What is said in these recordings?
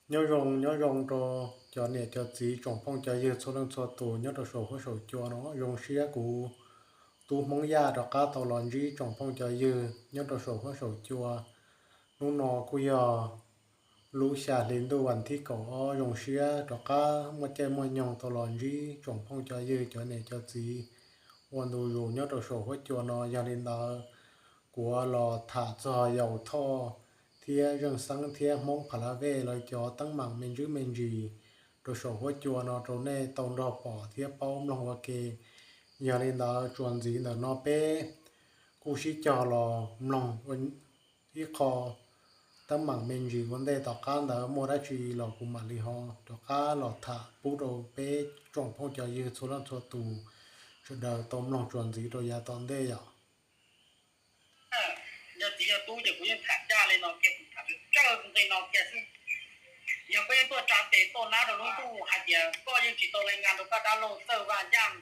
Nyob zoo nyob zoo rau cov niam cov txiv tsoom phooj cov ywg txhua leej txhua tus nyob rau saum huab saum cua no. Zoo siab kuv tub Hmoob Yaj rov qab tau los ntsib tsoom phooj cov ywg nyob rau saum huab saum cua. Hnub no kuj yog lub xya hli ntuj vas thib kaum ob, zoo siab rov qab muaj caij muaj nyoog tau los ntsib tsoom phooj cov ywg cov niam cov txiv ua ntu zus nyob rau saum huab cua no. Yog li ntawd, kuv los tham txog Yaus Thoj thiab Zeej Xeeb thiab Hmoob Pha La Vej lawv cov teeb meem me ntsis me ntsis rau saum huab cua no rau nej tau nrog pom thiab paub mloog ua ke. Yog li ntawd, txuas ntxiv ntawm no peb kuj sib cog los mloog ib qho teeb meem me ntsis ua ntej. Tom qab ntawd muaj dab tsi los kuv mam li ho rov qab los tham pub rau peb tsoom phooj cov ywg txhua leej txhua tus sawv daws tau mloog txuas ntxiv rau yav tom ntej yom. Yog txiv yog tub ces kuv yeej tham ncaj li no kiag, kuv tham tsawg nqe no kiag xwb. Yog koj yeej tuaj tsa tes tuaj nab rau lub ntuj hais tias koj yeej tsis tau le ngas rau koj dab laug Txawj Vaj Yaj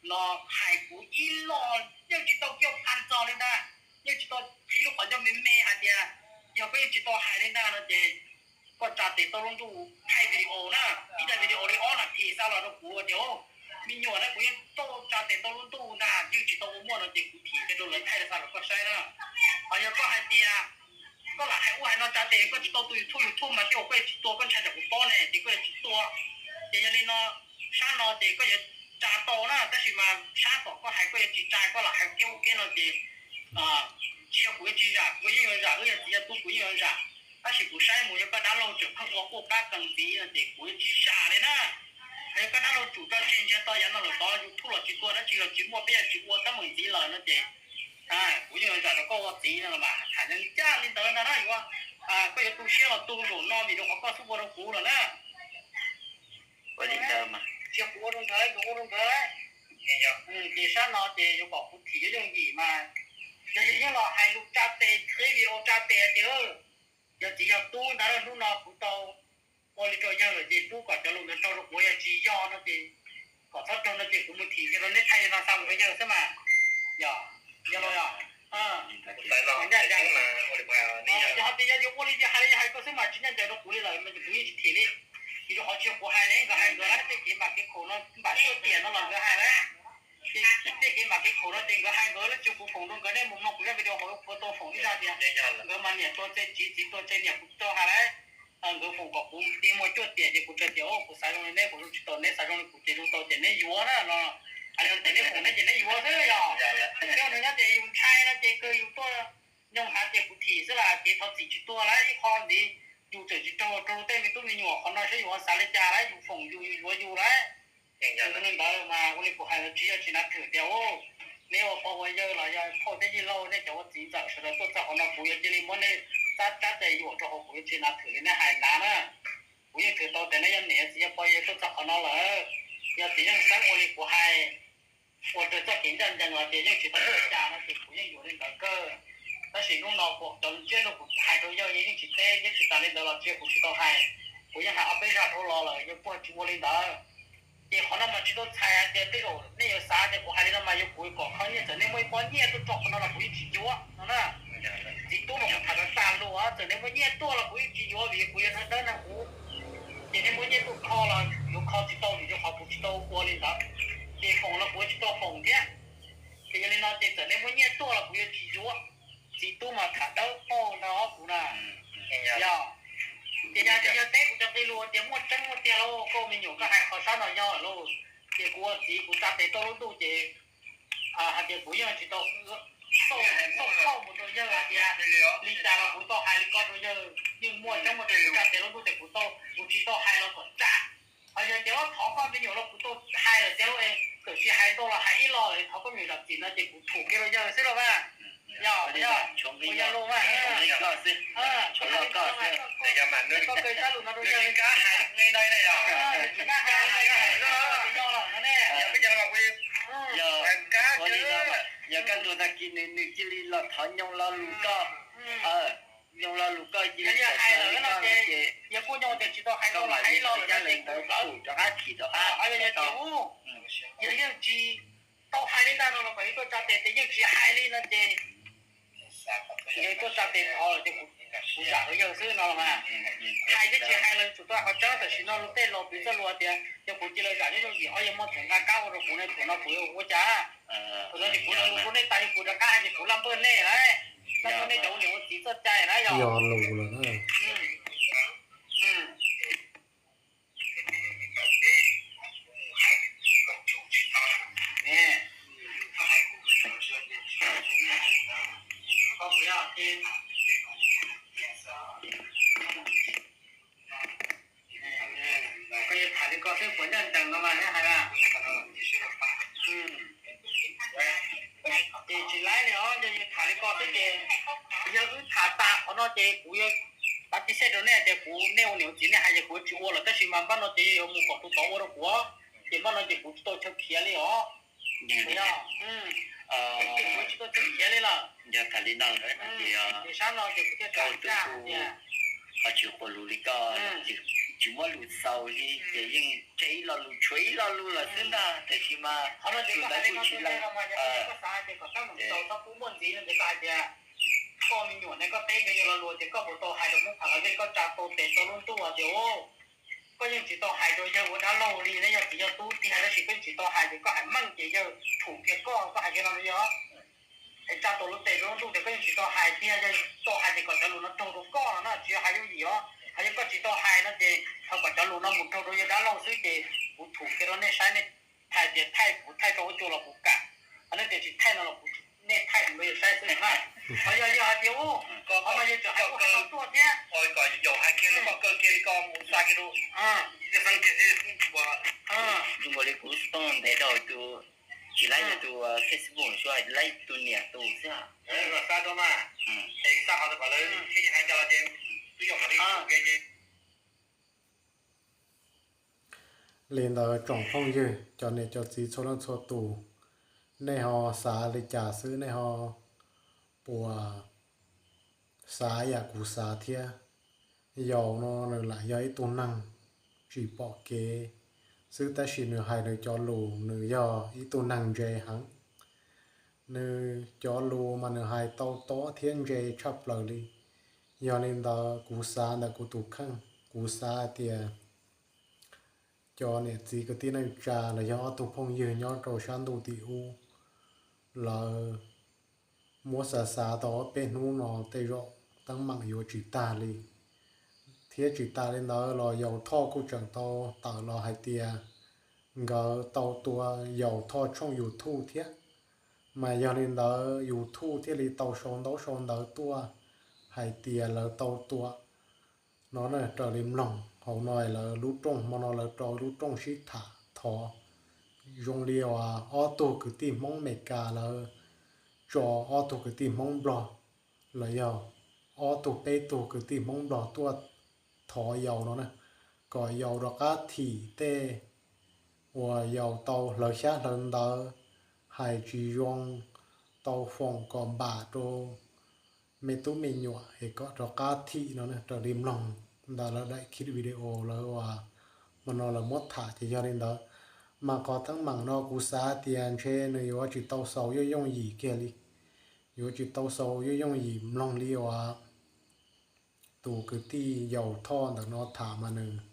los hais kuv ib los yeej tsis tau kiaj pha txog li ntag, yeej tsis tau qhib lub qhov ncauj me me hais tias yog koj yeej tsis tau hais li ntag no ces koj tsa tes tuaj lub ntuj thaij video na, ib daim video li ob nas this xa los rau kuv tias, me nyuam na, kuv yeej tuaj tsa tes tuaj lub ntuj ntag yeej tsis tau ua muaj no ces kuv thim kiag rau lawv thaij xa rau koj saib na. Ho yog koj hais tias koj lam hais ub hais no tsa tes koj tsis tau tus YouTube, YouTube mas tej zaum koj yuav tsis tua, koj ntshai tsam kuv paub ne ces koj yuav tsis tua. Ces yog li no, sab no ces koj yuav tsa tau na, tab sis mas sab tom koj hais koj yuav tsis tsa, koj lam hais kiag ua ke no ces tsis yog kuv yuav tsis zam, kuv yeej yuav zam, wb yog txiv yog tub kuv yeej yuav zam. Tab sis kuv saib mus yog koj dab laug tseem pheej ua quaj qab qees ntxiv no ces kuv yuav tsis zam li na. Yog koj dab laug tsum tso tseg ntsiag to yav no lawm tod, YouTube los tsis tuag, dab tsi los tsis muaj, peb yog tsis ua teeb meem ntxiv lawm no ces kuv yeej yuav zam rau koj ua txiv no los mas tham ncaj li ntawd ntag na. Yuav koj yuav tu siab los tu zaum no vim rau qhov koj xub ua rau kuv lawm na. Ua li ntawd mas tsis yog kuv ua rau nkawd, nkawd ua rau nkawd. Ces sab no ces yuav kom kuv thim yuav yooj yim mas, yog yog yeej los hais lus tsa tes, qhib video tsa tes tias yog txiv yog tub ntag, hnub no kuv tau ua li rau yawg lawm ces tub kom cov lus ntawd raug rau kuv, yog tsis yog no ces kom txhob raug no ces kuv mus thim kiag rau neb thaij li no xa mus rau yawg xwb mas. Yog, yog los yog. Ncaj ncees, yog hais tias yog yuav ua li yog hais li yog hais koj xwb mas tsis ncaj ncees rau kuv li lawm mas kuv yeej tsis thim li. Vim rau qhov tsis yog kuv hais ne, nkawd hais nkawd lawm, tej kev npam kev khaum no npam cuaj tiam no los nkawd hais lawm. Tej kev npam kev khaum no ces nkawd hais nkawd lawm, tsis yog kuv foom rau nkawd, nej mus mloog kuv zaj video hauv kuv tau foom ib zaj tias nkawd mas niam tua tseg txiv, txiv tua tseg niam, kuv tau hais lawm. Nkawd foom kom kuv tig muag cuaj tiam ces kuv tsa tias kuv xav zoo li neb, kuv zoo tsis tau, neb xav zoo li kuv ces zoo tau ces neb yuav na no. Hais li tias neb foom neb ces neb yuav xwb yog. Tej nws nyob tias yus ntshai no ces kawg yus tuaj nyooj hav tias kuv thim xwb las ces thov txim tsis tuag lawm ib qho ntxiv. Yus txawm tsis raug raug tej me tub me nyuam qhov no saib yus ho xav li cas lawm, yus foom yus, yus yuav yus lawm. Li ntawd mas ua li kuv hais los tsis yog tsis nav thwm tias neb ua pog ua yawg los yog phauj thiab yij laug, nej cov ua txiv ntxawm sawv daws tuaj txog qhov no kuv yuav cia li muab nej tsab tes yuam rau hauv, kuv yuav tsis nav thwm li nej hais nav na. Kuv yeej thwm tau tias neb yog niam yog txiv yog pog yawg tuaj txog qhov no lawm, yog txiv yeej xeeb ua li kuv hais, ua raws txoj kev ncaj ncees los tias yeej tsis tau ua cas no ces kuv yeej yuav li ntawd kawg. Tab sis hnub no kuv cov ntsiab lus kuv hais rau yawg yeej tsis teb thiab tsis tas li ntawd los tsis yog kuv tsis tau hais, kuv yeej hais ob peb zaj dhau los lawm, yawg kuj tsis ua li ntawd. Ces qhov no mas tsis tau txhais hais tias tej zaum nej yuav xav tias kuv hais li no mas yog kuv kom kho nyiaj, txawm nej muaj ib pob nyiaj tuaj tso qhov no los kuv yeej tsis yuav no na. Txiv tub mas kuv tham tag lus, txawm nej muaj nyiaj tuaj los kuv yeej tsis yuav vim kuv yog neeg dawb neeg huv. Ces nej muaj nyiaj tuaj kho los yuav kho tsis tau vim rau qhov kuv tsis tau ua li ntawd. Ces foom los kuv tsis tau foom thiab. Ces yog li no ces txawm nej muaj nyiaj tuaj los kuv yuav tsis yuav. Txiv tub mas tham dawb paug ntag kuv na. Yog, ces yog tias yog teb kuv cov nqe lus tias muaj tseeb muaj tiag lauj, koj me nyuam koj hais qhov sab no yog lauj. Ces kuv ua txiv kuv tsa tes tuaj lub ntuj ces hais tias kuv yeej tsis tau xauj pauj mus rau yawg hais tias li cas los kuv tau hais li ko rau yawg, yeej muaj tseeb muaj tiag, kuv tsa tes lub ntuj ces kuv tau, kuv tsis tau hais los kom tsa. Ho yog tias thov koj me nyuam los kuv tau hais lawm tiag lauj, es txawm tsis hais tau los hais ib los lawm thov koj me nyuam zam txim no ces kuv thum kiag rau yawg xwb los mas. Yog, yog, yog los mas. Koj kawg sab lus no rau yawg li, tsis kam hais, tsis kam hais, yog los no ne. Yog, yog kaj ntug tag kis nws, nws cia li los thov nyooj lo lus koj. Nyooj lo lus koj cia li hais lawm no ces yog kuj nyooj tias tsis tau hais tau los hais ib los lawm no ces kuv rov qab thim rov qab. Yog yeej tsis tau hais li ntag no los kom yawg tuaj tsa tes, ces yeej tsis hais li no ces yawg tuaj tsa tes thov lawm ces kuv zam rau yawg xwb no los mas. Hais thiab tsis hais los tsum tau qhov tseeb, tam sim no luag tej los piv txoj lus tias yog kuv cia lawv zam nyob yooj yim, ob yawg muaj thaum nqa kab ua rau kuv ne, thaum no kuv yuav ua cas? Thaum no ces kuv lawv ua rau nej tas, yog kuv rov qab hais ces kuv laj npawg nej lawm, laj npawg nej cov ua niam ua txiv txoj cai na yog. Yog lus lawm na. Koj yuav tham li ko xwb puas ncaj ncees no mas nej hais na. Ces tsis laib li os, yog yus tham li ko xwb ces yog wb tham tas qhov no ces kuv yuav tav tib xej rau nej tias kuv, nej ua niam ua txiv nej hais ces kuv yuav tsis ua lawm, tab sis mas npaj no ces yog yuav mus kom tus tod ua rau kuv, ces npaj no ces kuv tsis tau chaw khiav li os. Kuv tsis tau chaw khiav li lawm. Ces sab no ces kuv thiaj tham ncaj tias ho tsis quav lus li koj, tsis muab lus xaus li ces yeej tseg ib lo lus tshuav ib lo lus lawm xwb ntag, tiam sis mas qhov no ces koj hais li no tsis lees, koj xav hais tias kom tab meem xaus txhob pub muaj ntxiv no ces koj hais tias koj me nyuam ne koj teb koj yawg lo lus tias koj puas tau hais rau Hmoob Phav Lawv Vej, koj tsa tau tes tau lub ntuj tias koj yeej tsis tau hais rau yawg ua dab laug li, neb yog txiv yog tub tiag tab sis koj yeej tsis tau hais ces koj hais meej ces yawg thum kiag koj, koj hais kiag no yog es tsa tau lub tes rau lub ntuj tias koj yeej tsis tau hais tiag, yog tau hais ces kom cov lus no raug rau koj no na, tsis yog hais yooj yim os, ho yog koj tsis tau hais no ces ho kom cov lus no mus raug rau yawg dab laug xwb ces kuv thum kiag rau nej saib, nej thaij tias thaij kuv thaij rau huab cua los kuv kam, ho nej tias tsis thaij no los kuv, nej thaij mus rau yawg saib xwb na. Ho yog yog hais tias ub, qhov no yawg tseem hais ub hais no tuaj thiab. Zoo nkaus li kuv xov tooj ntev dhau tus, tsis laib tus Facebook xwb, laib tus niam tus xwb. Li ntawd tsoom phooj ywg cov niam cov txiv txhua leej txhua tus, nej ho xav li cas xwb, nej ho puas xav yam kuv xav thiab? Yau no nws lam yog ib tug neeg tsis pom kev xwb, tab sis nws hais nws cov lus nws yog ib tug neeg ntse heev. Nws cov lus mas nws hais tau tob thiab ntse tshaj plaws li. Yog li ntawd kuv xav ntawm kuv tus kheej, kuv xav hais tias cov niam txiv kwv tij neej tsa los yog ob tug phooj ywg nyob rau sab ntuj tim ub, lawv muab xav xav tau ob peb hnub no tej zaum teeb meem yuav tsis tag li. Thiab tsis tas li ntawd los Yau Thoj kuj tseem tau tawm los hais tias nkawd tau tua Yau Thoj tshooj YouTube thiab. Mas yog li ntawd YouTube thiaj li tau sau ntaub sau ntawv tuaj hais tias lawv tau tua no na. Raws li mloog hauv no lawv lub rooj hmo no lawv rau lub rooj sib tham thov zoo li uas ob tug kwv tij Hmoob Amelikas lawv tso ob tug kwv tij Hmoob Nplog los yog ob tug peb tug kwv tij Hmoob Nplog tuaj thov Yau no na, kom Yau rov qab thim tej uas Yau tau hlawv xyab hlawv ntawv hais tsis zoo, tau foom kom npam rau me tub me nyuam es kom rov qab thim no na. Raws li mloog ntawm lawv daim clip video lawv uas hmo no lawv muab tham ces yog li ntawd. Mas qhov teeb meem no kuv xav tias ntshe nws yuav tsis tau xaus yooj yooj yim kiag li, yuav tsis tau xaus yooj yooj yim. Mloog li uas tus kwv tij Yau Thoj ntawm no tham mas nws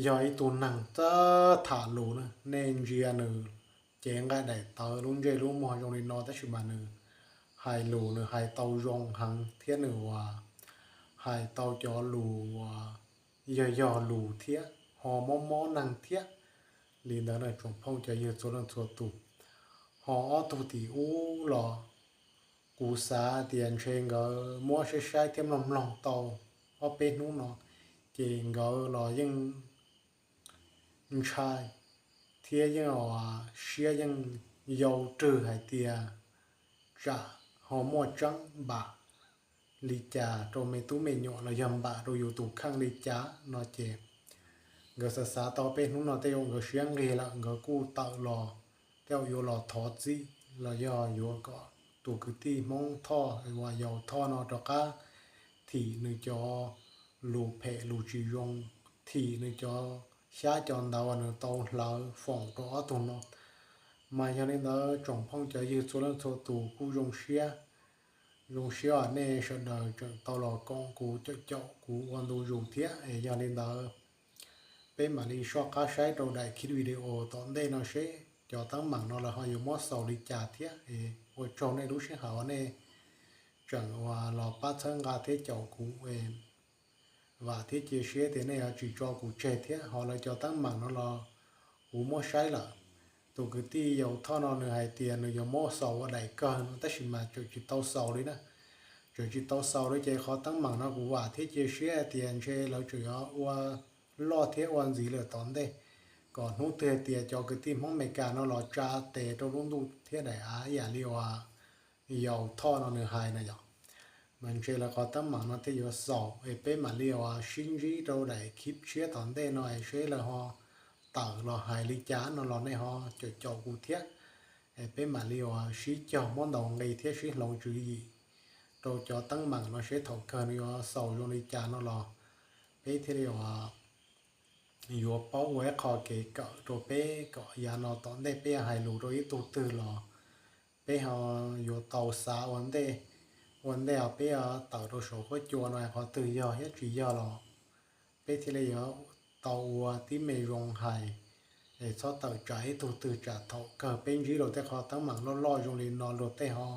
yog ib tug neeg txawj tham lus na, nej ntsia nws cev nqaij daim tawv lub ntsej lub muag zoo li no tab sis mas nws hais lus nws hais tau zoo heev thiab nws uas hais tau cov lus uas yog yog lus thiab ho mob mob neeg thiab. Li ntawd na tsoom phooj cov ywg txhua leej txhua tus, ho ob tug tim ub los kuv xav tias ntshe nkawd muab saib saib thiab mloog mloog tau ob peb hnub no, ces nkawd los yeej ntshai thiab yeej siab yeej yau rwg hais tias tsam ho muaj tseeb npam li cas rau me tub me nyuam los yog npam rau yus tus kheej li cas no ces nkawd xav xav tau peb hnub no tej zaum nkawd siab nqig lawm nkawd kuj tawm los, tej zaum yuav los thov txim los yog yuav kom tus kwv tij Hmoob Thoj uas Yau Thoj no rov qab thim nws cov lus phem lus tsis zoo, thim nws cov xyab cov ntawv uas nws tau hlawv foom rau ob tug no. Mas yog li ntawd tsoom phooj cov ywg txhua leej txhua tus kuj zoo siab Zoo siab nej sawv daws tseem tau los koom kuv caum caum kuv ua ntu zus thiab. Yog li ntawd, peb mam li soj qab saib rau daim clip video tom ntej no seb cov teeb meem no lawv ho yuav muab xaus li cas thiab. Ua tsaug nej lub sij hawm uas nej tseem uas los pab txhawb nqa thiab caum kuv. Vam thiab cia siab tias nej yuav tsis tso kuv tseg thiab. Ho lawv cov teeb meem no los kuv muab saib lawm. Tus kwv tij Yau Thoj no nws hais tias nws yuav muab xaus ua daim kawg no, tab sis mas tseem tsis tau xaus li na. Tseem tsis tau xaus li ces qhov teeb meem no kuv vam thiab cia siab tias ntshe lawv tseem yuav ua loj thiab ua ntxiv lawm tom ntej, kom hnub twg tias cov kwv tij Hmoob Amelikas no los tsa tes rau lub ntuj thiab daim av ib yam li uas Yau Thoj no nws hais na yom, mas ntshe lawv qhov teeb meem no thiaj yuav xaus. Es peb mam li uas sib ntsib rau daim clip tshiab tom ntej no es seb lawv ho tawm los hais li cas no los nej ho caum caum kuv thiab. Es peb mam li uas sib cog muab ntaus nqi thiab sib hloov tswv yim rau cov teeb meem no seb thaum kawg nws yuav xaus zoo li cas no los peb thiaj li uas yuav paub ua ib qho kev kawm rau peb kom yav no tom ntej peb hais lus rau ib tug twg los peb ho yuav tau xav ua ntej, ua ntej os peb tawm rau saum huab cua no qhov twg yog thiab tsis yog los peb thiaj li yuav tau ua tib me zoo hais, es txhob tawm tsam ib tug twg tsam thaum kawg peb ntsib rau tej qhov teeb meem loj loj zoo li no luag tej ho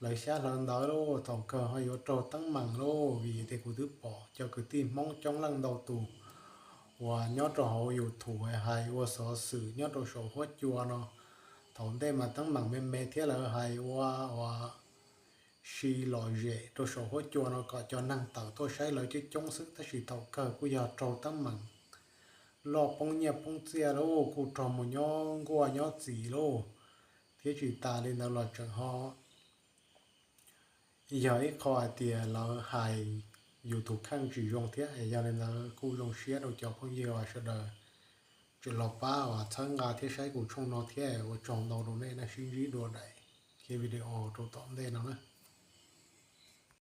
lawv xyab hlawv ntawv lauj, thaum kawg ho yuav raug teeb meem lauj. Vim tias kuv twb pom cov kwv tij Hmoob coob leej ntau tus uas nyob rau hauv YouTube hais ua xov xwm nyob rau saum huab cua no. Thaum ntej mas teeb meem me me thiab lawv hais ua uas si lom zem rau saum huab cua no kom cov neeg tawm tuaj saib lawv coob coob xwb, tab sis thaum kawg kuj yog raug teeb meem loj poob nyiaj poob txiaj lauj, kuj raug mus nyob nkuaj nyob txis lauj. Thiab tsis tas li ntawd los tseem ho yog ib qho hais tias lawv hais yus tus kheej tsis zoo thiab. Yog li ntawd kuj zoo siab rau cov phooj ywg uas sawv daws tseem los pab uas txhawb nqa thiab saib kuv tshooj no thiab ua tsaug ntau rau nej, nej sib ntsib dua daim video rau tom ntej no na.